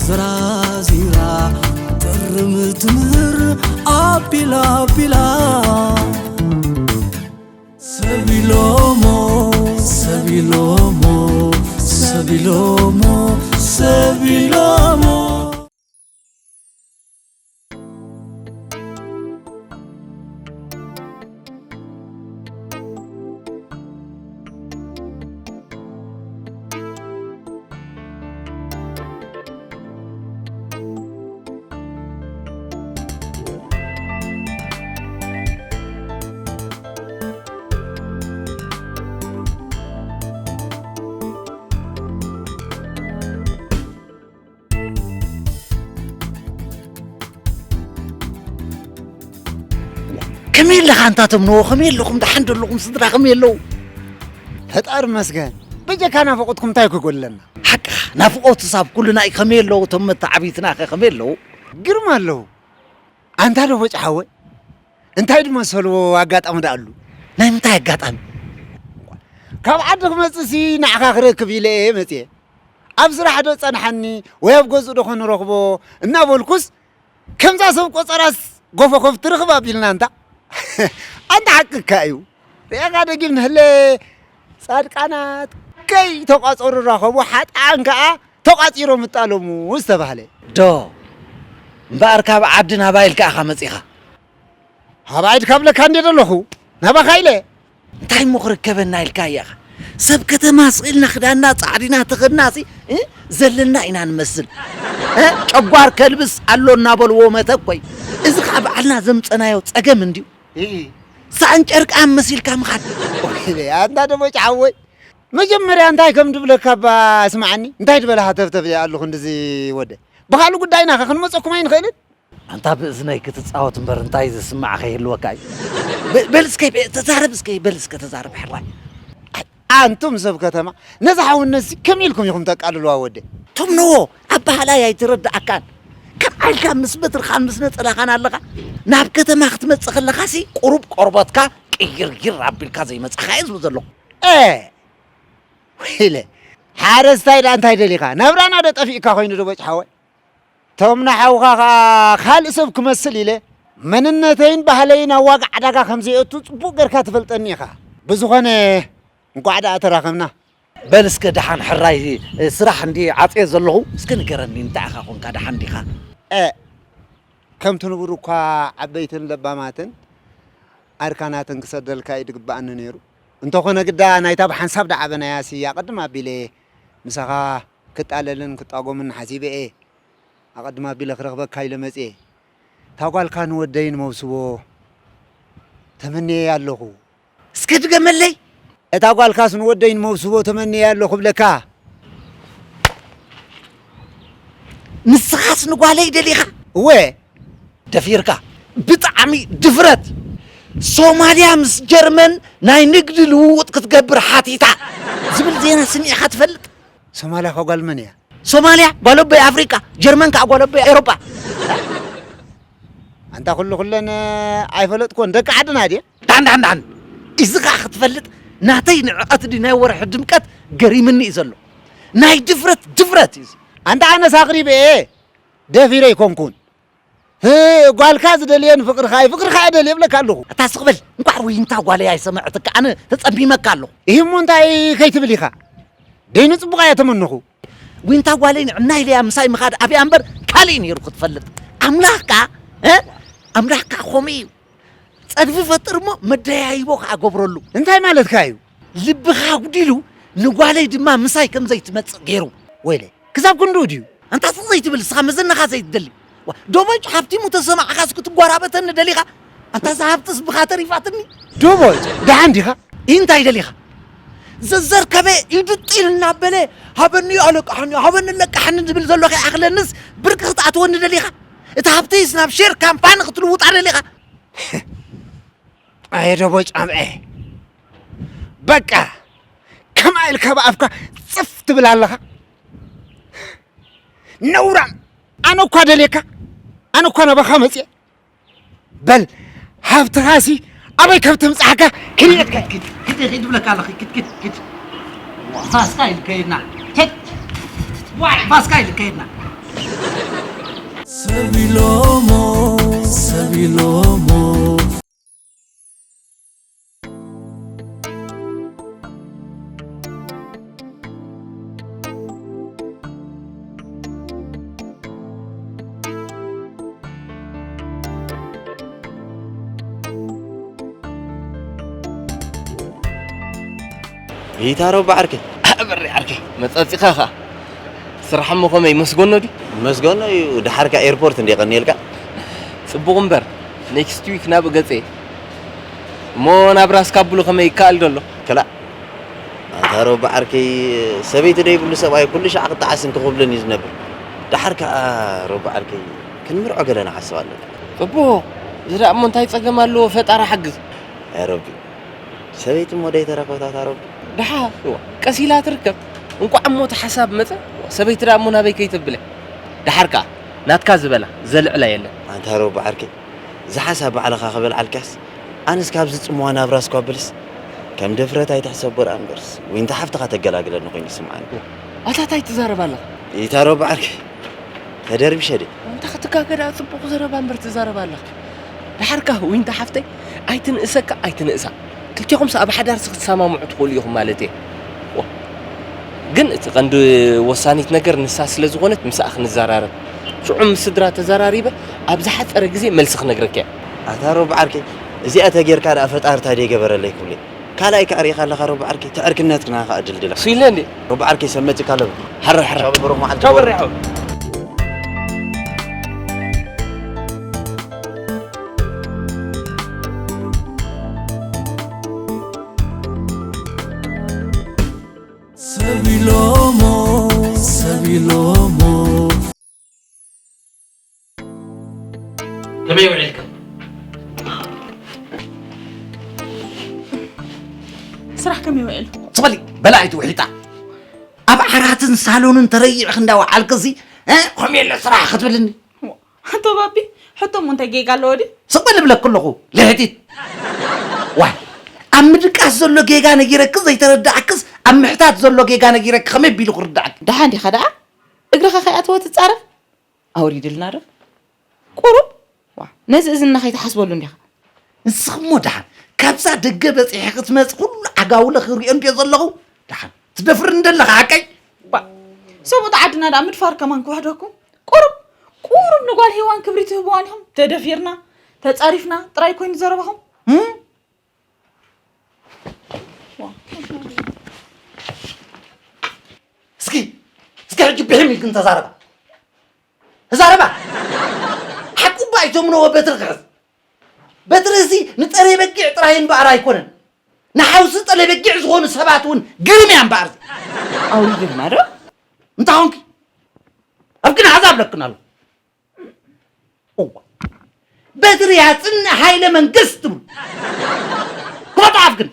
ዝራዚራ ጥርም ትምህር ኣቢላ ኣቢላ ሰቢሎሞ ሰቢሎሞ ሰቢሎሞ ሰቢሎሞ ከመይ ኣለኻ ኣንታ ተምንዎ? ከመይ ኣለኹም? ደሓን ዶ ኣለኹም? ስድራ ከመይ ኣለዉ? ፈጣሪ መስገን። በጀካ ናፍቖትኩም እንታይ ክጎድለና? ሓቅኻ፣ ናፍቖትስ ኣብ ኩልና እዩ። ከመይ ኣለዉ እቶም መተዓብይትና ከ ከመይ ኣለዉ? ግርማ ኣለዉ። ኣንታ ዶ ቦጭ ሓወይ? እንታይ ድመሰልዎ ኣጋጣሚ ደኣሉ? ናይ ምንታይ ኣጋጣሚ? ካብ ዓዲ ክመጽእሲ ንዓኻ ክረክብ ኢለ እየ መጽየ። ኣብ ስራሕ ዶ ጸንሓኒ ወይ ኣብ ገዝኡ ዶ ከንረኽቦ እናበልኩስ ከምዛ ሰብ ቆጸራስ ጎፎ ኮፍ ትርኽብ ኣቢልና እንታ። ኣንታ ሓቅካ እዩ። ርኤኻ ደጊም ንህለ ጻድቃናት ከይ ተቋጸሩ ራኸቡ ሓጥኣን ከኣ ተቋጺሮም እጣለሙ ዝተባህለ። ዶ እምበኣር ካብ ዓዲ ናባይ ኢልካ ኢኻ መጺኻ? ሃባይድ ካብ ለካ እንዴ ደለኹ ናባኻ ኢለ። እንታይ እሞ ክርከበና ኢልካ እያኻ? ሰብ ከተማ ስቕ ኢልና ክዳንና ጻዕዲና ተኸድና ሲ፣ እ? ዘለና ኢና ንመስል። እ? ጨጓር ከልብስ ኣሎ እናበልዎ መተኮይ። እዚ ኸኣ ባዕልና ዘምጸናዮ ጸገም እንድዩ። እ። ሳእን ጨርቃን መሲልካ ምኻድ። ወይ፣ ኣንታ ደቦጭ ሓወይ፣ መጀመርያ እንታይ ከም ድብለካ እባ ስምዓኒ። እንታይ ድበላ ሃተፍተፍ ኣለኹ እንደዚ ወደ። ብኻልእ ጉዳይና ኸ ክንመጸኩም ኣይንኽእልን? ኣንታ ብእዝነይ ክትጻወት እምበር እንታይ ዝስማዕ ከይህልወካ እዩ። በ-፣ በል እስከ፣ በ-፣ ተዛረብ እስከ፣ በል እስከ ተዛረብ ሕራይ። ኣይ፣ ኣንቱም ሰብ ከተማ፣ ነዛ ሓውነትሲ ከመይ ኢልኩም ኢኹም ተቃልልዋ ወደ? ቶም ነዎ፣ ኣባህላይ ኣይትረድኣካን። ከምኣ ኢልካ ምስ በትርኻን ምስ ነጸላኻን ኣለኻ። ናብ ከተማ ክትመጽእ ከለኻሲ ቁሩብ ቆርበትካ ቅይርይር ኣቢልካ ዘይመጻኻ እየ ዝብል ዘለኹ። እ፣ ወይለ፣ ሓረስታይ ደኣ እንታይ ደሊኻ? ናብራና ዶ ጠፊእካ ኮይኑ ዶ ቦጭ ሓወይ? ቶም ንሓውኻ ኸኣ ካልእ ሰብ ክመስል ኢለ መንነተይን ባህለይን ኣብ ዋጋ ዕዳጋ ከም ዘየእቱ ጽቡቕ ጌርካ ትፈልጠኒ ኢኻ። ብዝኾነ እንቋዕ ደኣ ተራኸብና። በል እስከ ደሓን ሕራይ ስራሕ እንድየ ዓጽየ ዘለኹ፣ እስከ ንገረኒ እንታይ ኢኻ ኾንካ ደሓን ዲኻ? እ፣ ከምቲ ንቡር እኳ ዓበይትን ለባማትን ኣርካናትን ክሰደልካ እዩ ድግብኣኒ ነይሩ። እንተኾነ ግዳ ናይታ ብሓንሳብ ደዓበናያሲ ኣቐድም ኣቢለ ምሳኻ ክጣለልን ክጣጎምን ሓሲበ እየ። ኣቐድም ኣቢለ ክረኽበካ ኢለ መጽየ። እታ ጓልካ ንወደይ ንመውስቦ ተመንየያ ኣለኹ። እስከ ድገመለይ። እታ ጓልካስ ንወደይ ንመውስቦ ተመንየያ ኣለኹ እብለካ። ንስኻስ ንጓለይ ደሊኻ? እወ። ደፊርካ። ብጣዕሚ ድፍረት። ሶማልያ ምስ ጀርመን ናይ ንግዲ ልውውጥ ክትገብር ሓቲታ ዝብል ዜና ስሚዕኻ ትፈልጥ? ሶማልያ ኸ ጓል መን እያ? ሶማልያ ጓል ኣቦይ ኣፍሪቃ፣ ጀርመን ከኣ ጓል ኣቦይ ኤውሮጳ። ኣንታ ኩሉ ኩለን ኣይፈለጥኩን፣ ደቂ ዓድና ድየ? ዳን ዳን ዳን። እዚ ኸኣ ክትፈልጥ ናተይ ንዕቐት ድዩ ናይ ወርሒ ድምቀት ገሪምኒ እዩ ዘሎ። ናይ ድፍረት ድፍረት እዩ እዚ። ኣንታ ኣነስ ኣቕሪበ እየ፣ ደፊረ ኣይኮንኩን። ህ፣ ጓልካ ዝደልየን ፍቕርኻ እዩ፣ ፍቕርኻ እየ ደልየ እብለካ ኣለኹ። ኣታ ስቕ በል፣ እንኳዕ ዊንታ ጓለይ ኣይሰምዐትካ፣ ኣነ ተጸሚመካ ኣለኹ። ይህ እሞ እንታይ ከይትብል ኢኻ? ደይኑ ጽቡቕ እየ ተመነኹ። ዊንታ ጓለይ ንዕና ኢለያ ምሳይ ምኻድ ኣብያ እምበር ካልእ እዩ ነይሩ ክትፈልጥ። ኣምላኽ ከኣ፣ እ? ኣምላኽ ከኣ ኸምኡ እዩ። ጸድፊ ፈጥር እሞ መደያይቦ ከኣ ገብረሉ። እንታይ ማለትካ እዩ? ልብኻ ኣጉዲሉ ንጓለይ ድማ ምሳይ ከም ዘይትመጽእ ገይሩ። ወይለይ፣ ክሳብ ክንድኡ ድዩ? ኣንታ ስቕ ዘይትብል ንስኻ መዘናኻ ዘይትደሊ። ዋ፣ ዶቦጭ ሃብቲሙ ተሰማዕኻስ ክትጓራበተኒ ደሊኻ? ኣንታ እዛ ሃብትስ ብኻ ተሪፋትኒ። ዶቦጭ፣ ደሓን ዲኻ? እንታይ ደሊኻ? ዘዘርከበ ኢዱ ጢል እናበለ ሃበኒ ኣለቃሕኒ፣ ሃበኒ ኣለቃሕኒ ዝብል ዘሎ ከይኣኽለንስ ብርቂ ክትኣትወኒ ደሊኻ? እቲ ሃብተይስ ናብ ሼር ካምፓኒ ክትልውጣ ደሊኻ? ኣየ ዶቦጭ ኣምዐ፣ በቃ ከምኣ ኢልካ ብኣፍካ ጽፍ ትብል ኣለኻ። ነውራም፣ ኣነ እኳ ደልየካ፣ ኣነ እኳ ናባኻ መጽየ። በል ሃብትኻሲ ኣበይ ከም ተምጽኣካ ክርእየካ። ኪድ፣ ኪድ፣ ኪድ፣ ኪድ ብለካ ኣለኹ። ኪድ፣ ኪድ፣ ኪድ። ፋስካ ኢሉ ከይድና። ኪድ። ዋይ፣ ፋስካ ኢሉ ከይድና። ሰብ ኢሎሞ፣ ሰብ ኢሎሞ። ይታሮ በዓርከይ። በሪ ዓርከይ፣ መጻጺኻ ኸኣ። ስራሕ እሞ ከመይ፣ መስገኖ ድዩ? መስገኖ እዩ። ደሓርካ ኤርፖርት እንደ ቀኒኤልካ። ጽቡቕ እምበር፣ ኔክስት ዊክ ናብ ገጸ። እሞ ናብራ እስካብ ብሉ ከመይ ይከኣል ዶ ኣሎ? ክላእ። ኣንታ ሮቢ ዓርከይ፣ ሰበይቲ ደይብሉ ሰብኣይ ኩሉ ሻዕ ክጠዓስን ክኹብልን እዩ ዝነብር። ደሓር ከኣ ሮቢ ዓርከይ፣ ክንምርዖ ገለ ንሓስብ ኣለና። ጽቡቕ። እዚ ደኣ እሞ እንታይ ጸገም ኣለዎ? ፈጣሪ ሓግዝ። ኣይ ሮቢ፣ ሰበይቲ እሞ ደይተረኸብታ እታ ሮቢ። ደሓር፣ እዋ፣ ቀስ ኢላ ትርከብ። እንቋዕ እሞ እቲ ሓሳብ መጸ። ሰበይቲ ደኣ እሞ ናበይ ከይተብለ። ደሓር ከኣ ናትካ ዝበላ ዘልዕላ የለን። ኣንታ ሮቢ ዓርከይ፣ እዚ ሓሳብ ባዕልኻ ከበልዓልካስ፣ ኣነስ ካብዚ ጽምዋ ናብራስ ኳ ብልስ፣ ከም ድፍረት ኣይትሕሰቦ ደኣ እምበርስ፣ ዊንታ ሓፍትኻ ተገላግለኒ ኮይኑ ይስምዓኒ። ኣታ ታይ ትዛረብ ኣለኻ? ኢታ ሮቢ ዓርከይ፣ ተደርቢሸ ድየ? ኣንታ ክትጋገ ደኣ ጽቡቕ ዘረባ እምበር ትዛረብ ኣለኻ። ደሓርካ ዊንታ ሓፍተይ ኣይትንእሰካ ኣይትንእሳ። ክልቴኹምስ ኣብ ሓዳርሲ ክትሰማምዑ ትኽእሉ ኢኹም ማለት እየ። ዋ። ግን እቲ ቀንዲ ወሳኒት ነገር ንሳ ስለ ዝኾነት ምስኣ ክንዘራረብ። ሽዑ ምስ ስድራ ተዘራሪበ ኣብ ዝሓጸረ ግዜ መልሲ ክነግረካ እየ። ኣታ ሮቢ ዓርከይ፣ እዚኣ ተጌርካ ደኣ ፈጣሪ ታይ ደይገበረለይ ክብለይ። ካልኣይ ከኣ ርኢኻ ኣለኻ ሮቢ ዓርከይ፣ ትዕርክነትክና ከኣ ድልድላ። እሱ ኢለ እንዴ? ሮቢ ዓርከይ ሰብ መጺእካ ኣሎ። ሓረ፣ ሓረ። ቻው ብሩኽ መዓልቲ። ቻው በሪሑ። ሰብ ኢሎሞ፣ ሰብ ኢሎሞ። ከመይ ውዒልካ? ስራሕ ከመይ ውዒሉ? ጽበሊ፣ በላዒት ውሒጣ። ኣብ ዓራትን ሳሎንን ተረይዕክ እንዳወዓልክሲ፣ እ፣ ከምኡ የለ ስራሕ ክትብልኒ? ኣቶ ባቢ፣ ሕቶ እሞ እንታይ ጌጋ ኣለዎ ድዩ? ስቕ በል እብለኪ ኣለኹ፣ ልሕቲት። ዋይ፣ ኣብ ምድቃስ ዘሎ ጌጋ ነጊረኪ ዘይተረዳእክስ፣ ኣብ ምሕታት ዘሎ ጌጋ ነጊረኪ ከመይ ቢሉ ክርዳእኪ? ደሓን ዲኻ ደኣ? እግርኻ ከይኣተወ ትጻረፍ? ኣውሪድልና ዶ? ቁሩብ? ዋ፣ ነዚ እዝንና ከይትሓስበሉ እንዲኻ። ንስኺ እሞ ደሓን፣ ካብዛ ደገ በጺሐ ክትመጽእ ኩሉ ዓጋውለ ክሪኦ እንድዮ ዘለኹ፣ ደሓን ትደፍርኒ ደለኻ ሓቀይ? ባ፣ ሰብኡት ዓድና ደኣ ምድፋር ከማን ክውሕደኩም? ቁሩብ፣ ቁሩብ ንጓል ሄዋን ክብሪ ትህብዋን ኢኹም። ተደፊርና፣ ተጸሪፍና ጥራይ ኮይኑ ዘረባኹም። እም? እስኪ፣ እስኪ ሕጂ ብሕም ኢልክን ተዛረባ። ተዛረባ። ሓቁ እባ ኣይተምነዎ በትሪ ክሕዝ። በትሪ እዚ ንጠለይ በጊዕ ጥራይ እምበኣር ኣይኮነን። ንሓውሲ ጠለይ በጊዕ ዝኾኑ ሰባት እውን ግርም እያ እምበኣር። ኣውሪድልና ዶ? እንታይ ኾንኪ? ኣብ ግን ሓዛብ ለክን ኣሎ። እዋ። በትሪ ያጽንዕ ኃይለ መንግስት ትብሉ። ክመጣፍ ግን።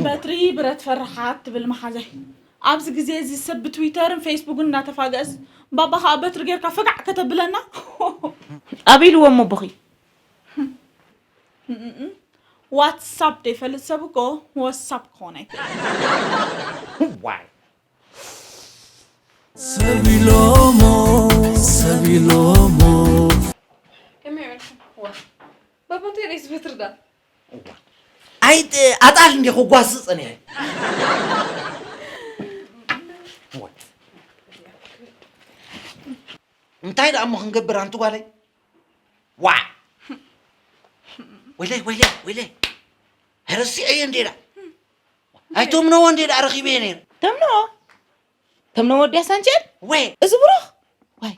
በትሪ ብረት ፈርሓት ትብል መሓዛይ። ኣብዚ ግዜ እዚ ሰብ ብትዊተርን ፌስቡክን እናተፋገአስ፣ ባባ ኸኣ በትሪ ጌርካ ፈጋዕ ከተብለና? ኣበይ ኢልዎም ኣቦኺ? ዋትሳፕ ዘይፈልጥ ሰብ እኮ ዋትሳፕ ክኾን ኣይክእልን። ዋይ። ሰብ ኢሎሞ፣ ሰብ ኢሎሞ። ከመይ ውዕልኩም? ዋ፣ ባባ እንታይ ርእሲ በትሪ ደኣ? ኣይ፣ ኣጣል እንዲኹ ጓስጽ እኔ። እንታይ ደኣ እሞ ክንገብር ኣንቲ ጓለይ? ዋዕ! ወይለይ፣ ወይለይ፣ ወይለይ! ረሲዐዮ እንዴ ደኣ? ኣይተምነዎ እንዴ ደኣ ረኺበዮ ነይረ። ተምነዎ? ተምነዎ ወዲ ኣሳንቸል? ወይ! እዚ ብሩኽ? ዋይ፣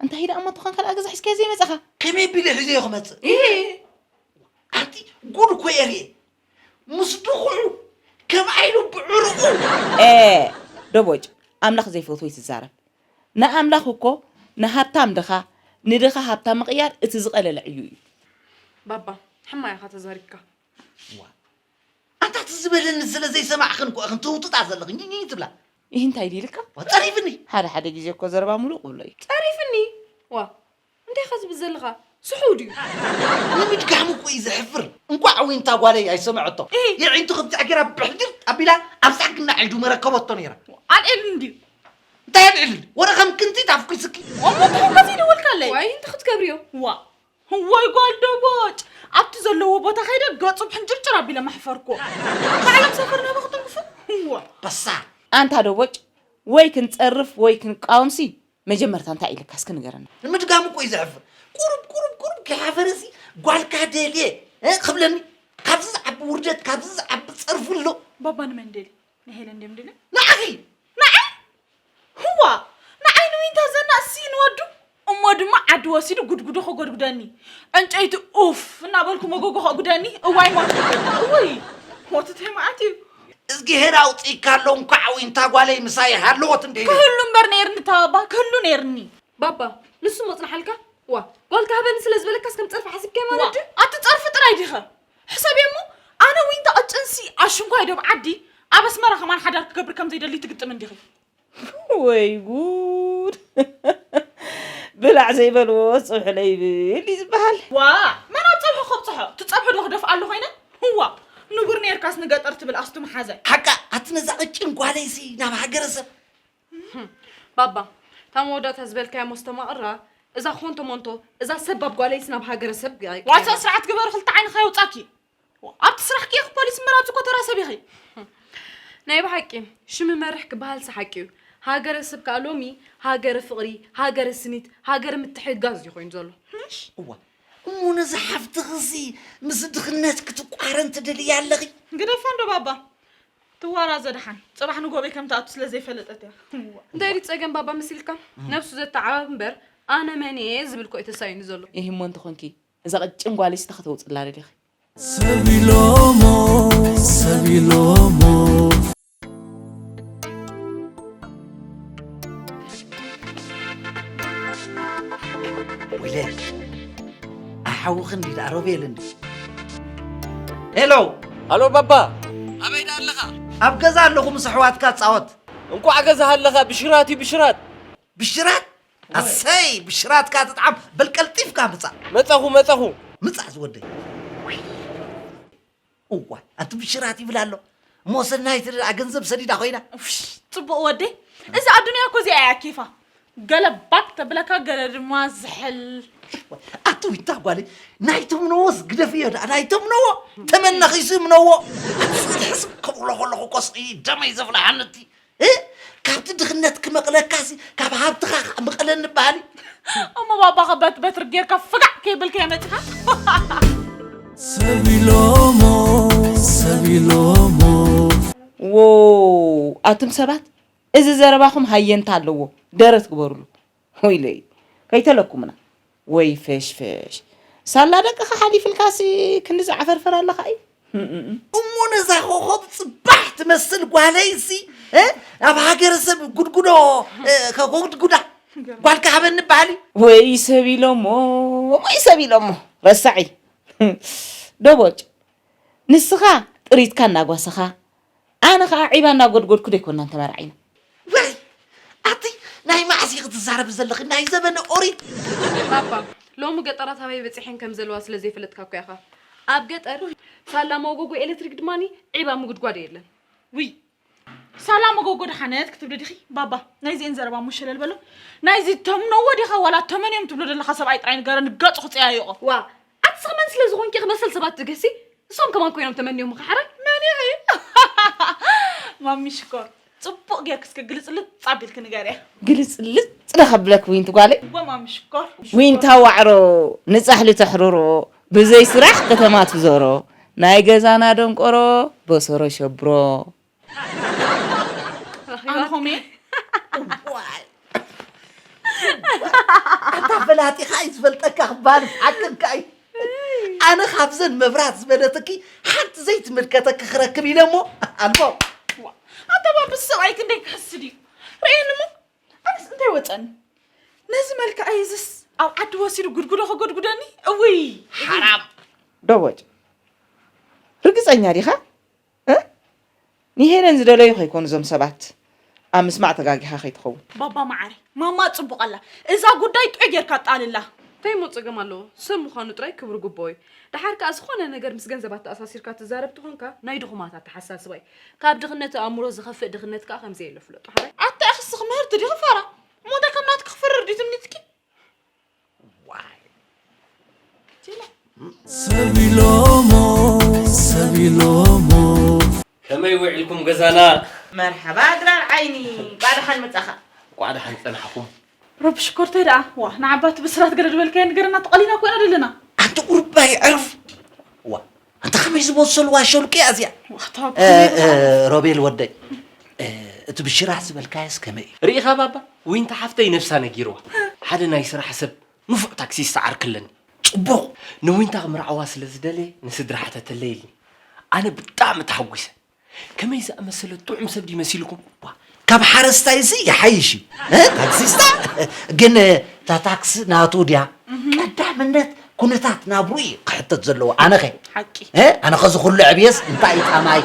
እንታይ ደኣ እሞ ትኾን ካልኣ ገዛ ሒዝካዮ ዘይመጻኻ? ከመይ ቢለ ሒዘዮ ክመጽእ? ኢሂ! ኣንቲ ጉድ እኮ እየ ርእየ። ምስ ድኹዑ ከም ዓይሉ ብዕሩቑ። ኤ፣ ደቦጭ፣ ኣምላኽ ዘይፈትዎ ይትዛረብ። ንኣምላኽ እኮ ንሃብታም ድኻ፣ ንድኻ ሃብታም ምቕያር እቲ ዝቐለለ ዕዩ እዩ። ባባ፣ ሕማቕ ኢኻ ተዛሪብካ። ዋ፣ ኣንታ እቲ ዝበለኒ ስለ ዘይሰማዕኽን እኮ ኢኽን ትውጥጣ ዘለኽን፣ ኝኝ ትብላ። ይህ እንታይ ኢሉ ኢልካ? ዋ፣ ጸሪፍኒ። ሓደ ሓደ ግዜ እኮ ዘረባ ሙሉእ ክብሎ እዩ። ጸሪፍኒ? ዋ፣ እንታይ ኢኻ ዝብል ዘለኻ? ስሑው ድዩ? ንምድጋሙ እኮ እዩ ዘሕፍር። እንኳዕ ዊንታ ጓለይ ኣይሰምዐቶ። እህ። የዒንቱ ክብቲ ኣገራ ብሕድር ኣቢላ ኣብ ሳግና ዒዱ መረከበቶ ነይራ። ኣልዒል እንድዩ። እንታይ ኣልዒል? ወረ ከም ክንቲት ኣፍኩስኪ። እሞ እንታይ ከዚ ደወልካለይ? ዋይ፣ እንታይ ክትገብርዮ? ዋ። ወይ ጓል ደቦጭ። ኣብቲ ዘለዎ ቦታ ከይደ ገጹ ብሕንጭርጭር ኣቢለ መሕፈርኩ። ባዕሎም ሰፈር ናበ ክትንክፉ? ዋ። በሳ። ኣንታ ደቦጭ፣ ወይ ክንጸርፍ ወይ ክንቃወምሲ መጀመርታ እንታይ ኢልካ እስኪ ንገረና? ንምድጋም እኮ እዩ ዘሕፍር። ቁሩብ ቁሩብ ቁሩብ ከይሓፈረሲ ጓልካ ደልየ እ፣ ክብለኒ ካብዚ ዝዓቢ ውርደት ካብዚ ዝዓቢ ጸርፊ ኣሎ። ባባ ንመን ደሊ? ንሄለን ድዮም ደሊ? ንዓኺ። ንዓይ? ህዋ! ንዓይ ንዊንታ ዘናእሲ ንወዱ እሞ ድማ ዓዲ ወሲዱ ጉድጉዶ ከጎድጉደኒ ዕንጨይቲ ኡፍ እናበልኩ መጎጎ ከጉደኒ እዋይ ሞት። እውይ ሞት እንታይ መዓት እዩ። እዝግሄር ኣውፅኢካ ኣሎ። እንኳዕ ዊንታ ጓለይ ምሳይ ሃለወት እንደ ክህሉ እምበር ነይርኒ ተባባ ክህሉ ነይርኒ። ባባ ንሱ መፅናሓልካ ዋ ጓልካ ሃበኒ ስለ ዝበለካስ ከም ፀርፊ ሓሲብካዮ ማለት ድዩ? ኣቲ ፀርፊ ጥራይ ዲኸ? ሕሰብዮ እሞ ኣነ ዊንታ ቀጭንሲ ኣሽንኳይ ዶብ ዓዲ ኣብ ኣስመራ ከማን ሓዳር ክገብር ከም ዘይደሊ ትግጥም እንዲኺ። ወይ ጉድ! ብላዕ ዘይበልዎ ጽብሒ ለይብል እዩ ዝበሃል። ዋ መን ኣብ ጸብሒ ከብጽሖ እቲ ጸብሒ ዶ ክደፍኣሉ ኮይነ? ህዋ ንቡር ነርካስ ንገጠር ትብል ኣስቱ መሓዛይ። ሓቃ ኣቲ ነዛ ቅጭን ጓለይሲ ናብ ሃገረሰብ። ባባ እታ መወዳእታ ዝበልካያ ሞስተማቕራ እዛ ኾንቶ ሞንቶ እዛ ሰባብ ጓለይሲ ናብ ሃገረሰብ ዋሳ ስርዓት ግበር ክልተ ዓይንኻ የውጻኪ። ኣብቲ ስራሕ ክኢኺ ፖሊስ እምበር ኣብዚ እኮ ተራ ሰብ ኢኺ። ናይ ብሓቂ ሽም ይመርሕ ክበሃልሲ ሓቂ እዩ። ሃገረ ሰብ ከኣ ሎሚ ሃገረ ፍቕሪ፣ ሃገረ ስኒት፣ ሃገረ ምትሕግጋዝ እዩ ኮይኑ ዘሎ። እዋ እሞ ነዛ ሓፍትኽሲ ምስ ድኽነት ክትቋረን ትደልያ ኣለኺ? ግደፋ እንዶ ባባ ትዋራዘ ደሓን ጽባሕ ንጎበይ ከም ትኣቱ ስለ ዘይፈለጠት እያ። እንታይ ድዩ ጸገም ባባ መሲልካ? ነብሱ ዘተዓባብ እምበር ኣነ መን እየ ዝብል እኮ እዩ ተሳኢኑ ዘሎ። ኢሂ እሞ እንተኾንኪ እዛ ቅጭን ጓለይሲ እንታይ ከተውፅላ ደሊኺ? ሰብ ኢሎሞ ሰብ ኢሎሞ ወይለይ ኣሓውኺ እንዲ ደኣ ሮቤል እንዲ ሄሎ ኣሎ ባባ ኣበይ ደኣ ኣለኻ? ኣብ ገዛ ኣለኹ ምስ ኣሕዋትካ ጻወት። እንቋዕ ገዛ ሃለኻ ብሽራት እዩ ብሽራት። ብሽራት ኣሰይ ብሽራትካ ትጥዓም በል ቀልጢፍካ ምጻእ። መጻኹ መጻኹ። ምጻእ ዝወደይ። እዋይ ኣቲ ብሽራት ይብል ኣሎ እሞ ሰናይት ደኣ ገንዘብ ሰዲዳ ኮይና። እሽ ጽቡቕ ወደይ እዚ ኣዱንያ እኮ እዚኣ እያ ኬፋ ገለ ባክ ተብለካ ገለ ድማ ዝሕል። ኣቲ ዊታ ጓለይ ናይቶም ነዎስ ግደፍዮ ደኣ ናይቶም ነዎ ተመን ነኺሱ ምነዎ። ኣቲ ስእሊ ሕስብ ከብሎ ከለኹ እኮ ስቕ ደመይ ዘፍልሓኒ እቲ እ? ካብቲ ድኽነት ክመቕለካሲ ካብ ሃብትኻ ከዓ ምቐለኒ በሃሊ። እሞ ባባኻ በት በትሪ ጌርካ ፍጋዕ ከይበልካዮ መጺኻ። ሰብ ኢሎሞ ሰብ ኢሎሞ። ዎው ኣቱም ሰባት እዚ ዘረባኹም ሃየንታ ኣለዎ ደረት ግበሩሉ። ወይለይ ከይተለኩምና ወይ ፈሽፈሽ ሳላ ደቅኻ ሓሊፍልካሲ ክንዲ ዝዓፈርፈር ኣለኻ እዩ። እሞ ነዛ ኾኾብ ጽባሕ ትመስል ጓለይሲ እ? ኣብ ሃገረሰብ ጉድጉዶ እ፣ ከጉድጉዳ ጓልካ ሃበኒ በሃሊ። ወይ ሰብ ኢሎሞ ወይ ሰብ ኢሎሞ ረሳዒ ዶቦጭ ንስኻ ጥሪትካ እናጓሰኻ ኣነ ኸዓ ዒባ እናጎድጎድኩ ዶ ኣይኮናን ተመራዒና። ዋይ ኣቲ ናይ መዓስ ኢኺ ትዛረቢ ዘለኺ ናይ ዘበነ ኦሪት። ባባ ሎሚ ገጠራት ኣበይ በጺሐን ከም ዘለዋ ስለ ዘይፈለጥካ እኮ ኢኻ። ኣብ ገጠር ሳላ መጎጎ ኤለትሪክ ድማ ዒባ ምጉድጓድ የለን። ውይ ሳላ መጎጎ ደሓነት ክትብሊ ዲኺ ባባ ናይዚኤን ዘረባ እሞ ሸለል በሎ። ናይዚ ተምነዎ ዲኻ ዋላ ተመን እዮም ትብሎ ዘለኻ ሰብኣይ ጥራይ ንገረኒ ገጹ ክጸያይቖ። ዋ ኣቲ ስኺ መን ስለ ዝኾንኪ ኢኺ መሰል ሰባት ትግህሲ። እሶም ከማን ኮይኖም ተመንዮም ምኽሓራይ። መን ኢኺ? ማሚ ሽኮር ጽቡቕ ጌርኪ እስከ ግልጽልጽ ኣቢልኪ ንገርያ። ግልጽልጽ ዶ ከብለኪ ዊንቲ ጓለይ? እወ ማሚ ሽኮር። ዊንታ ዋዕሮ ንጻሕሊ ተሕርሮ ብዘይ ስራሕ ከተማ ትዞሮ ናይ ገዛና ደንቆሮ በሰሮ ሸብሮ። ኣንኾሜ ኣታ ፈላጢኻ እዩ ዝፈልጠካ ክበሃል ሓቅንካ እዩ። ኣነ ካብዘን መብራት ዝበለትኪ ሓንቲ ዘይትምልከተኪ ክረክብ ኢለ እሞ ኣልቦ። ኣታ ባብስ ሰብኣይ ክንደይ ክሕስድ እዩ ርእየኒ እሞ ኣነስ እንታይ ወፀኒ ነዚ መልክዐይ እዝስ ኣብ ዓዲ ወሲዱ ጉድጉዶ ከጎድጉደኒ እውይ ሓራም። ዶቦጭ ርግፀኛ ዲኻ? እ? ንሄለን ዝደለዩ ከይኮኑ እዞም ሰባት ኣብ ምስማዕ ተጋጊኻ ከይትኸውን። ባባ መዓረይ ማማ ጽቡቕ ኣላ እዛ ጉዳይ ጥዑይ ጌርካ ኣጣልላ። እንታይ እሞ ጸገም ኣለዎ? ሰብ ምዃኑ ጥራይ ክብሪ ግብኦ እዩ። ደሓር ከኣ ዝኾነ ነገር ምስ ገንዘብ ኣተኣሳሲርካ ትዛረብ ተኾንካ ናይ ድኹማት ኣተሓሳስባ እዩ። ካብ ድኽነት ኣእምሮ ዝኸፍእ ድኽነት ከኣ ከም ዘየለ ፍለጦ። ሓራይ? ኣታ ኢኺ እስኺ ምህርቲ ዲኺ ፋራ? እሞ እንታይ ከም ናትኪ ክፈርር ድዩ ትምኒትኪ? ዋይ። ቲላ። ሰብ ኢሎሞ፣ ሰብ ኢሎሞ። ከመይ ውዒልኩም ገዛና? መርሓባ ድራር ዓይኒ፣ ባዕልኻ ንመጻኻ። እንቋዕ ደሓን ጸናሕኩም። ረቢ ሽኮርተይ ደኣ፣ ዋ፣ ንዓባቲ ብስራት ገለ ዝበልካዮ ንገረና፣ ተቐሊና እኮ ኢና ዘለና። ኣንቲ ቁርባይ ዕርፍ። ዋ፣ ኣንታ ከመይ ዝበሰሉ ዋሾ ልቂ እያ እዚኣ። ዋ፣ ተዋብ እ፣ ከመይ እ፣ ይበሃል? ሮቤል ወደይ፣ እ፣ እቲ ብሽራት ዝበልካዮስ ከመይ እዩ? ርኢኻ ባባ፣ ዊንታ ሓፍተይ ነብሳ ነጊርዋ። ሓደ ናይ ስራሕ ሰብ ንፉዕ ታክሲስታ ዓርክለኒ። ጽቡቕ። ንዊንታ ክምርዓዋ ስለ ዝደለየ ንስድራ ሓተተለይ ኢልኒ። ኣነ ብጣዕሚ ተሓጒሰ። ከመይ ዝኣመሰለ ጥዑም ሰብ ድዩ መሲልኩም? ዋ፣ ካብ ሓረስታይሲ ይሓይሽ እዩ። እ? ታክሲስታ? ግን እታ ታክሲ ናቱ ድያ? ቀዳምነት ኩነታት ናብሩ እዩ ክሕተት ዘለዎ። ኣነኸ? ሓቂ። እ? ኣነኸ እዚ ኩሉ ዕብየስ እንታይ እዩ ጣማይ?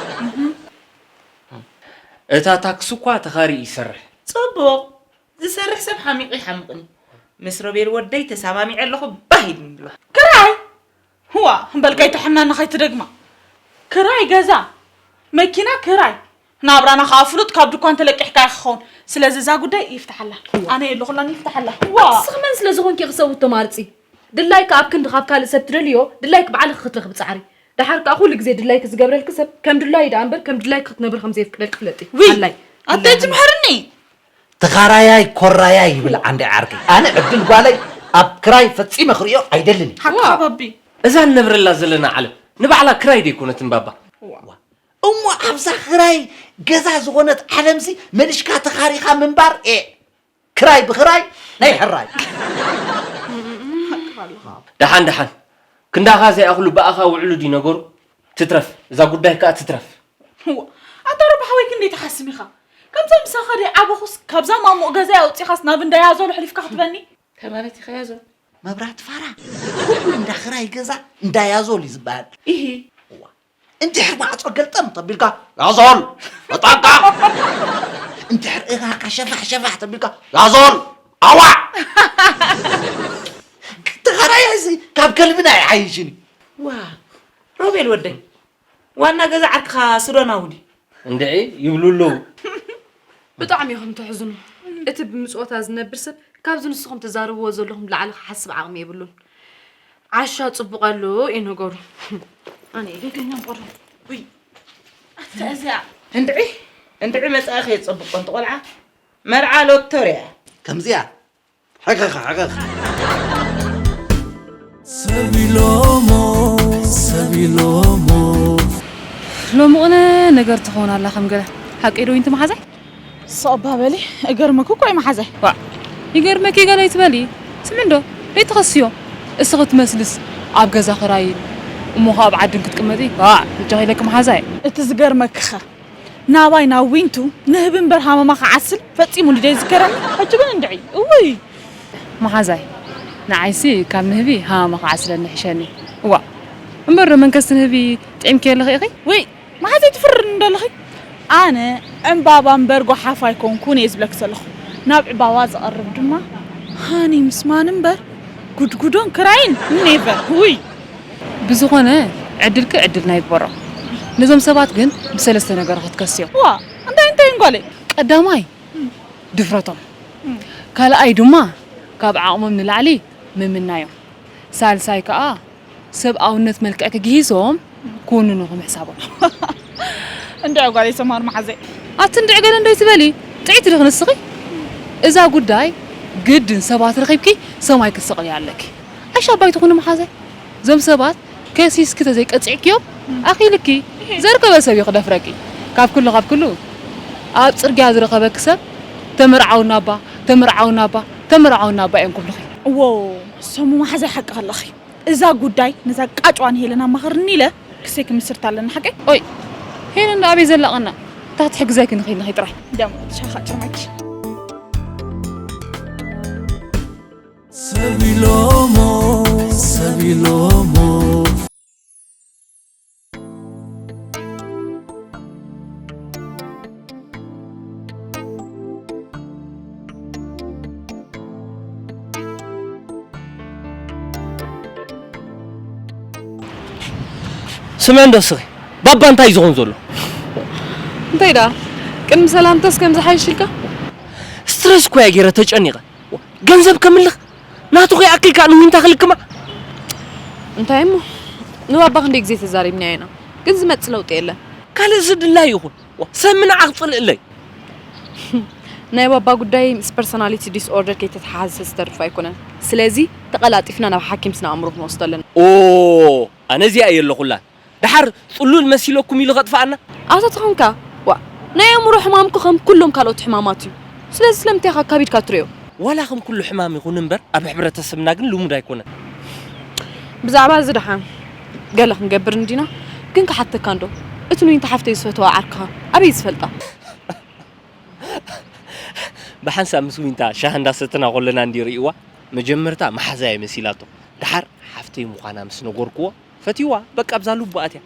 እታ ታክሲ እኳ ተኻሪ ይሰርሕ። ጽቡቕ። ዝሰርሕ ሰብ ሓሚቑ ይሓምቕኒ። ምስ ሮቤል ወደይ ተሰማሚዐ ኣለኹ ባህ ኢልኒ ብልባ። ክራይ? ህዋ፣ እምበል ከይትሕምናና ከይትደግማ። ክራይ ገዛ፣ መኪና ክራይ። ናብራና ከኣ ፍሉጥ ካብ ድኳን ተለቂሕካ ኢኻ ክኸውን። ስለዚ እዛ ጉዳይ ይፍትሓላ። ኣነ የለኹላን ይፍትሓላ። ዋ። እስኺ መን ስለ ዝኾንኪ ኢኺ ሰብኡት ተማርጺ? ድላይኪ ኣብ ክንዲ ካብ ካልእ ሰብ ትደልዮ፣ ድላይኪ ባዕልኺ ክትረኽቢ ጻዕሪ። ደሓር ከኣ ኩሉ ግዜ ድላይኪ ዝገብረልኪ ሰብ ከም ድላዩ ደኣ እምበር ከም ድላይኪ ክትነብሪ ከም ዘየፍቅደልኪ ፍለጢ። ውይ፣ ኣላይ። ኣታይ ትምሕርኒ? ተኻራያይ ኮራያይ ይብል ዓንዲ ዓርኪ። ኣነ ዕድል ጓለይ ኣብ ክራይ ፈጺመ ክርእዮ ኣይደልን። ሓቅኻ ዋ። ባቢ። እዛ ንነብረላ ዘለና ዓለም ንባዕላ ክራይ ደይኮነትን ባባ። ዋ። እሞ ኣብዛ ክራይ ገዛ ዝኾነት ዓለምሲ መሊሽካ ተኻሪኻ ምንባር፣ ኤ፣ ክራይ ብኽራይ ናይ ሕራይ። ሓቅኻ ኣለኻ። ደሓን ደሓን። ክንዳኻ ዘይኣኽሉ ብኣኻ ውዕሉ ድዩ ነገሩ? ትትረፍ። እዛ ጉዳይ ከኣ ትትረፍ። ዋ፣ ኣታ ሮባ ሓወይ ክንደይ ትሓስም ኢኻ? ከምዛ ምሳኻ ደይ ዓበኹስ ካብዛ ማሙቕ ገዛይ ኣውጺኻስ ናብ እንዳ ያዞል ኣሕሊፍካ ክትበኒ? እንታይ ማለት ኢኻ ያዞል? መብራት ፋራ። ኩሉ እንዳ ክራይ ገዛ እንዳ ያዞል እዩ ዝበሃል። ኢሂ። ዋ። እንድሕር ማዕጾ ገልጠም ተቢልካ ያዞል። በጣቃ። እንድሕር እጋርካ ሸፋሕ ሸፋሕ ተቢልካ ያዞል። ኣዋዕ። ተኻራያይሲ ካብ ከልብና ኣይሓይሽን እዩ። ዋ። ሮቤል ወደይ። ዋና ገዛ ዓርክኻ ሱዳናዊ ድዩ? እንድዒ ይብሉ ኣለዉ። ብጣዕሚ ኢኹም ተሕዝኑ። እቲ ብምጽወታ ዝነብር ሰብ ካብዚ ንስኹም ትዛረብዎ ዘለኹም ንላዕሊ ክሓስብ ዓቕሚ የብሉን። ዓሻ ጽቡቕ ኣሎ እዩ ነገሩ። ኣነ እየ። ገገኛ ቆርብ። ውይ፣ ኣታ እዚኣ። እንድዒ፣ እንድዒ መጻኢኺ የጸብቆ፣ ኣንቲ ቆልዓ። መርዓ ሎተሪ እያ። ከምዚኣ። ሕኸኸ፣ ሕኸኸ። ሰብ ኢሎሞ፣ ሰብ ኢሎሞ። ሎሚ ቕነ ነገር ትኸውን ኣላ ከም ገለ። ሓቀይ ዶ ዊንቲ መሓዛይ? ስቕ እባ በሊ፣ እገርመኪ እኮ እዩ መሓዛይ። ዋእ፣ ይገርመኪ ገለ ኣይትበሊ። ስምዒ እንዶ፣ ደይትኸስዮ። እስኺ ትመስልስ ኣብ ገዛ ኽራይን እሞ ኸኣ ኣብ ዓድን ክትቅመጢ። ዋእ፣ ብጃኺ ኢለኪ መሓዛይ። እቲ ዝገርመኪኸ፣ ናባይ ናብ ዊንቱ ንህቢ እምበር ሃመማ ክዓስል ፈጺሙ እንድዩ ዘይዝከረኒ። ሕጂ ግን እንድዒ፣ እውይ! መሓዛይ፣ ንዓይሲ ካብ ንህቢ ሃመማ ክዓስለኒ ይሕሸኒ። እዋእ! እምበር ዶ መንከስቲ ንህቢ ጥዒምክዮ ኣለኺ ኢኺ? ውይ! መሓዛይ ትፍርርኒ ዶ ኣለኺ? ኣነ ዕምባባ እምበር ጓሓፍ ኣይኮንኩን እየ ዝብለኪ ዘለኹ። ናብ ዕምባባ ዝቐርብ ድማ ሃኒ ምስ ማን እምበር ጉድጉዶን ክራይን ኔቨር። ውይ! ብዝኾነ ዕድልኪ ዕድልና ይግበሮ። ነዞም ሰባት ግን ብሰለስተ ነገር ክትከስዮም። ዋ፣ እንታይ እንታይ ጓለይ? ቀዳማይ ድፍረቶም፣ ካልኣይ ድማ ካብ ዓቕሞም ንላዕሊ ምምናዮም፣ ሳልሳይ ከኣ ሰብኣውነት መልክዕኪ ግሂሶም ክውንኑኺ ምሕሳቦም። እንድዒ ጓለይ ሰምሃር መሓዘይ። ኣቲ እንድዒ ገለ እንዶ ኣይትበሊ፣ ጥዕይቲ ዲኺ ንስኺ? እዛ ጉዳይ ግድን ሰባት ረኺብኪ ሰማይ ክትሰቕልያ ኣለኪ። ኣይሻባይ ትኹኒ መሓዘይ። እዞም ሰባት ከሲስኪ ተዘይቀጺዕክዮም፣ ኣኺልኪ ዘርከበ ሰብ እዩ ክደፍረኪ። ካብ ኩሉ፣ ካብ ኩሉ ኣብ ጽርግያ ዝረኸበኪ ሰብ፣ "ተመርዓውና እባ፣ ተመርዓውና እባ፣ ተመርዓውና እባ" እዮም ክብሉኺ። እዎ፣ ሰሙ መሓዘይ ሓቂ ኣለኺ። እዛ ጉዳይ ነዛ ቃጭዋን ሄለን ኣማኽርኒ ኢለ ክሰይ ክምስርታ ኣለና ሓቀይ? ኦይ፣ ሄለን ደኣ ኣበይ ዘላ ቀና? እታ ክትሕግዘኪ ንኽእል ንኺ ጥራይ። ደሞ ሻኻ ጭርመኪ። ሰብ ኢሎሞ፣ ሰብ ኢሎሞ። ስምዒ እንዶ ስኺ፣ ባባ እንታይ እዩ ዝኾን ዘሎ? እንታይ ደኣ? ቅድሚ ሰላምታስ ከም ዝሓይሽ ኢልካ? ስትረስ እኮ እያ ገይረ ተጨኒቐ። ገንዘብ ከምልኽ? ናቱ ከይኣክል ከኣ ንዊንታ ክልክማ? እንታይ እሞ? ንባባ ክንደይ ግዜ ተዛሪብናዮ ኢና። ግን ዝመጽእ ለውጢ የለን። ካልእ ዝድላይ ይኹን። ዋ፣ ሰብ ምንዓቕ ጽልእለይ። ናይ ባባ ጉዳይ ምስ ፐርሶናሊቲ ዲስኦርደር ከይተተሓሓዘ ዝተርፍ ኣይኮነን። ስለዚ ተቐላጢፍና ናብ ሓኪም ስነ ኣእምሮ ክንወስዶ ኣለና። ኦ፣ ኣነ እዚኣ እየ ኣለኹላ። ደሓር ጽሉል መሲለኩም ኢሉ ከጥፍኣና? ኣታ ተኾንካ፣ ዋ፣ ናይ ኣእምሮ ሕማም እኮ ከም ኩሎም ካልኦት ሕማማት እዩ። ስለዚ ስለምንታይ ኢኻ ካቢድካ ትርእዮ? ዋላ ከም ኩሉ ሕማም ይኹን እምበር ኣብ ሕብረተሰብና ግን ልሙድ ኣይኮነን። ብዛዕባ እዚ ደሓን ገለ ክንገብር እንዲና፣ ግን ክሓተካ እንዶ፣ እቲ ንዊንታ ሓፍተይ ዝፈተዋ ዓርክኻ ኣበይ ዝፈልጣ? ብሓንሳብ ምስ ዊንታ ሻሂ እንዳሰተና ከለና እንዲ ርእይዋ፣ መጀመርታ መሓዛየ መሲላቶ። ደሓር ሓፍተይ ምዃና ምስ ነገርክዎ፣ ፈትይዋ፣ በቃ ኣብዛ ልቡ ኣትያ።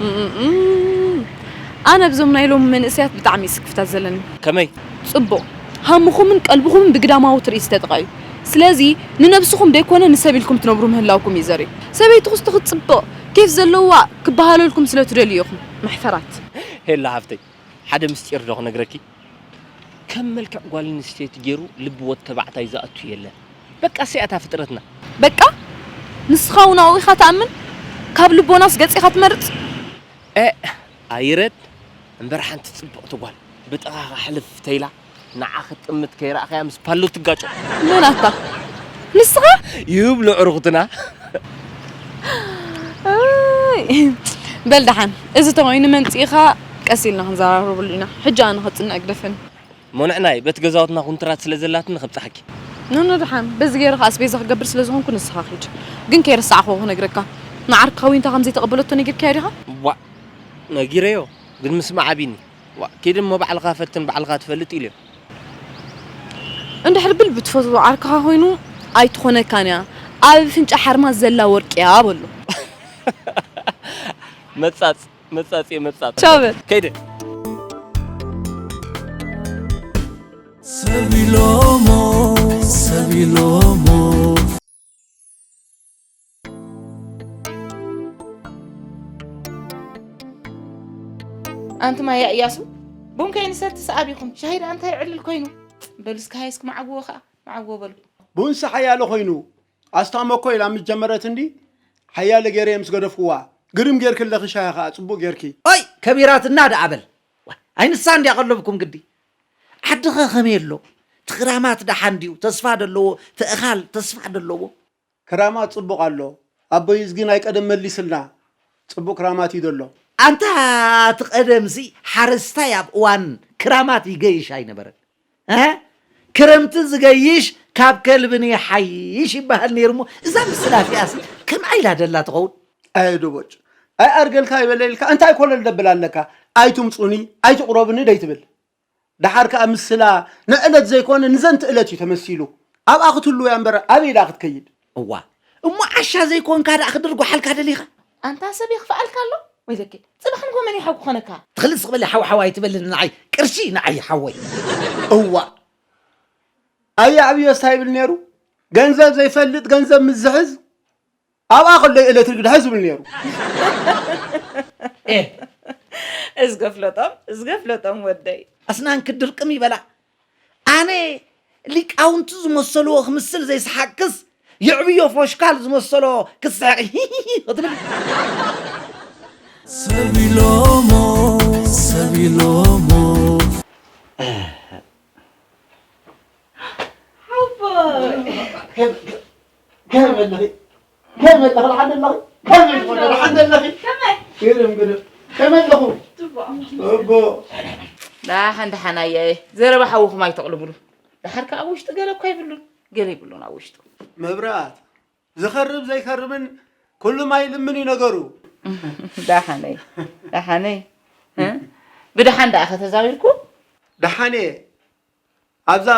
እምእም። ኣነ ብዞም ናይ ሎሚ መንእሰያት ብጣዕሚ እዩ ስክፍታ ዘለኒ። ከመይ? ጽቡቕ። ሃምኹምን ቀልብኹምን ብግዳማዊ ትርኢት ዝተጠቕዐ እዩ። ስለዚ ንነብስኹም ደይኮነ ንሰብ ኢልኩም ትነብሩ ምህላውኩም እዩ ዘርኢ። ሰበይትኹስ ትኽጽብቕ፣ ኬፍ ዘለዋ ክበሃለልኩም ስለ ትደልዩ ኢኹም። መሕፈራት። ሄላ ሓፍተይ፣ ሓደ ምስጢር ዶ ክነግረኪ? ከም መልክዕ ጓል ኣንስተይቲ ገይሩ ልቢ ወዲ ተባዕታይ ዝኣቱ የለን። በቃ እሲኣ እታ ፍጥረትና። በቃ ንስኻ እውን ኣብኡ ኢኻ ትኣምን? ካብ ልቦናስ ገጽ ኢኻ ትመርጽ? እ ኣይረድ እምበር ሓንቲ ጽብቕቲ ጓል ብጥቓኻ ሕልፍ ተይላ ንዓ ክትጥምት ከይረኣኻያ ምስ ፓሎ ትጋጮ። መን ኣታ? ንስኻ? ይብሉ ኣዕሩኽትና። ኣይ፣ በል ደሓን፣ እዚ ተኾይኑ መንጽኢኻ ቀስ ኢልና ክንዘራረበሉ ኢና። ሕጂ ኣነ ክጽንዕ ግደፈኒ። ሞንዕናይ፣ በቲ ገዛውትና ኩንትራት ስለ ዘላትኒ ከብጽሓኪ። ኖኖ ደሓን፣ በዚ ገይረ ከኣ ኣስቤዛ ክገብር ስለ ዝኾንኩ ንስኻ ኪድ። ግን ከይረሳዕኹ ክነግረካ፣ ንዓርክኻ ዊንታ ከም ዘይተቐበለቶ ነጊርካዮ ዲኻ? ዋእ፣ ነጊረዮ፣ ግን ምስማዕ ኣቢኒ። ዋእ፣ ኪድ እሞ ባዕልኻ ፈትን፣ ባዕልኻ ትፈልጥ ኢለዮ። እንድሕር ብልቢ ትፈትዎ ዓርክኻ ኮይኑ ኣይትኾነካን እያ፣ ኣብ ኣፍንጫ ሓርማዝ ዘላ ወርቂ እያ በሎ። መጻጽ፣ መጻጽ እየ፣ መጻጽ። ቻው በል። ከይደ። ሰብ ኢሎሞ፣ ሰብ ኢሎሞ። ኣንቱም ኣያ እያሱ፣ ቡን ከይንሰቲ ሰኣቢኹም፣ ሻሂ ደኣ እንታይ ይዕልል ኮይኑ? በሉ እስከ ሃየ እስኪ መዓውዎ ኸኣ፣ መዓውዎ በሉ። ቡንሲ ሓያሎ ኮይኑ፣ ኣስታሞ እኮ ኢላ ምስ ጀመረት እንዲ፣ ሓያለ ገይረ ምስ ገደፍኩዋ። ግርም ጌርኪ ኣለኺ ሻሂ ኸኣ፣ ጽቡቕ ጌርኪ። ኦይ፣ ከቢራትና ደኣ በል። ዋ፣ ኣይ ንሳ እንድያ ቀለብኩም ግዲ። ዓድኸ ከመይ ኣሎ? እቲ ክራማት ደሓን ድዩ? ተስፋ ዶ ኣለዎ? እቲ እኻል ተስፋ ዶ ኣለዎ? ክራማት ጽቡቕ ኣሎ። ኣቦይ እዝጊ ናይ ቀደም መሊስልና። ጽቡቕ ክራማት እዩ ዘሎ። ኣንታ እቲ ቀደምሲ ሓረስታይ ኣብ እዋን ክራማት ይገይሽ ኣይነበረን። እ? ክረምቲ ዝገይሽ ካብ ከልብን ይሓይሽ ይበሃል ነይሩ እሞ፣ እዛ ምስላ እዚኣሲ ከመይ ኢላ ደላ ትኸውን? ኣየ ዶቦጭ፣ ኣይ ኣርገልካ ይበለ ኢልካ እንታይ ኮለል ደብል ኣለካ? ኣይትምጹኒ፣ ኣይትቕረቡኒ ደይትብል። ደሓር ከኣ ምስላ ንዕለት ዘይኮነ ንዘንቲ እለት እዩ ተመሲሉ። ኣብኣ ክትህልው እያ እምበር ኣበይ ደኣ ክትከይድ? እዋ፣ እሞ ዓሻ ዘይኮንካ ደኣ ክድርጓሓልካ ደሊኻ? ኣንታ ሰብ የኽፍኣልካ ኣሎ? ወይለኪ፣ ጽባሕ ንግሆ መን እዩ ሓው ክኾነካ? ትኽልስ ዝበለ ሓው ሓው ኣይትበልኒ ንዓይ፣ ቅርሺ ንዓይ ሓወይ። እዋ፣ ኣየ ኣብዮስ እንታይ ይብል ነይሩ? ገንዘብ ዘይፈልጥ ገንዘብ ምስ ዝሕዝ ኣብኣ ከሎ እዩ ኤሌክትሪክ ድሕዝ ዝብል ነይሩ። ኤ፣ እዝገፍለጦም፣ እዝገፍለጦም ወደይ። ኣስናንኪ ድርቅም ይበላ። ኣነ ሊቃውንቲ ዝመሰልዎ ክምስል ዘይሰሓቅክስ፣ የዕብዮ ፎሽካል ዝመሰሎ ክትስሕቂ ክትብል። ሰብ ኢሎሞ፣ ሰብ ኢሎሞ። ሓቦይ። ከመይ ኣለኺ? ከመይ ኣለኺ? ደሓን ኣለኺ? ከመይ ኣለኺ? ደሓን ኣለኺ? ከመይ? ግርም፣ ግርም። ከመይ ኣለኹ? ጽቡቕ። ጽቡቕ። ደሓን፣ ደሓን ኣያየ። ዘረባ ሓውኹም ኣይተቕልብሉ። ደሓር ከኣ ኣብ ውሽጢ ገለ እኳ ይብሉን፣ ገለ ይብሉን ኣብ ውሽጡ። መብራት፣ ዝኸርብ ዘይከርብን ኩሉ ማይ ልምን እዩ ነገሩ። ደሓነይ፣ ደሓነይ። እ? ብደሓን ደኣ ከተዛዊርኩ? ደሓን እየ። ኣብዛ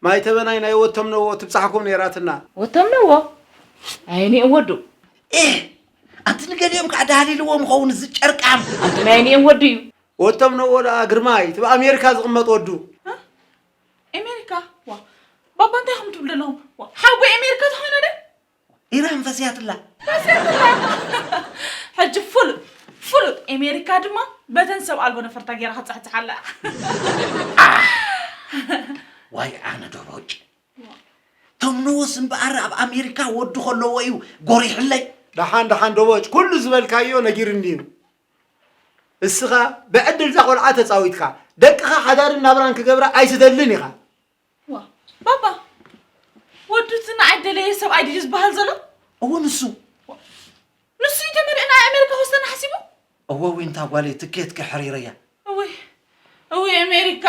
ማይ ተበናይ ናይ ወቶም ነዎ ትብጻሕኩም ነይራትና። ወቶም ነዎ? ኣይኒኦም ወዱ። ኤህ፣ ኣንቲ ንገሊኦም ከኣ ዳህሊልዎም ኸውን እዚ ጨርቃም። ኣንቲ ናይ ኣይኒኦም ወዱ እዩ። ወቶም ነዎ ደኣ ግርማይ፣ ትብ ኣሜሪካ ዝቕመጥ ወዱ። እ? ኣሜሪካ? ዋ፣ ባባ እንታይ ኢኹም ትብሉ ዘለኹም? ዋ፣ ሓቦይ ኣሜሪካ ተኾይኑ ደ? ኢራን ፈስያትላ። ሕጂ ፍሉጥ ፍሉጥ ኣሜሪካ ድማ በተን ሰብ ኣልቦ ነፈርታ ገይራ ክትፅሕፅሓላ። ዋይ ኣነ ዶቦጭ፣ ቶም ንኡስ እምበኣር ኣብ ኣሜሪካ ወዲ ከለዎ እዩ ጎሪሕለይ። ደሓን ደሓን ዶቦጭ፣ ኩሉ ዝበልካዮ ነጊርኒ እዩ። እስኻ ብዕድል እዛ ቆልዓ ተፃዊትካ ደቅኻ ሓዳርን ናብራን ክገብራ ኣይትደልን ኢኻ። ዋ ባባ፣ ወዱ እቲ ንዓይ ደለየ ሰብኣይ ድዩ ዝበሃል ዘሎ? እወ ንሱ። ንሱ እዩ ተመሪዑ ንኣይ ኣሜሪካ ክወስደና ሓሲቡ? እወ ዊንታ ጓለይ ትኬት ከሕሪረያ። እወይ እወይ ኣሜሪካ።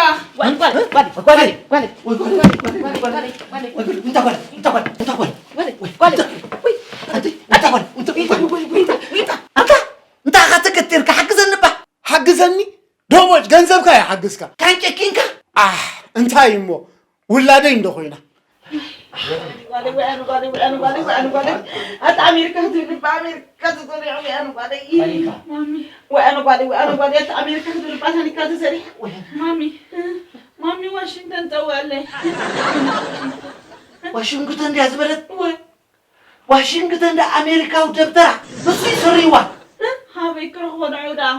እንታይ ኢኻ ትከትርካ ሓግዘኒ ባ። ሓግዘኒ ዶቦጭ፣ ገንዘብካ ይሓግዝካ። ካን ጨኪንካ? ኣሕ እንታይ እሞ ውላደይ እንዶ ኮይና። ኣታ ኣሜሪካ ክትብል እባ ኣሜሪካ ተሰሪዑ ወያነ ጓለይ። ወያነ ጓለይ ወያነ ጓለይ ኣታ ኣሜሪካ ክትብል እባ ታኒካ ተሰሪሐ። ማሚ ማሚ ዋሽንግተን ጠወለይ። ዋሽንግተን ድያ ዝበለት? ዋሽንግተን ዳ ኣሜሪካዊ ደብተራ ንሱ ይስርይዋ። ሃበይ ክረኽቦ ንዑ ደኣ።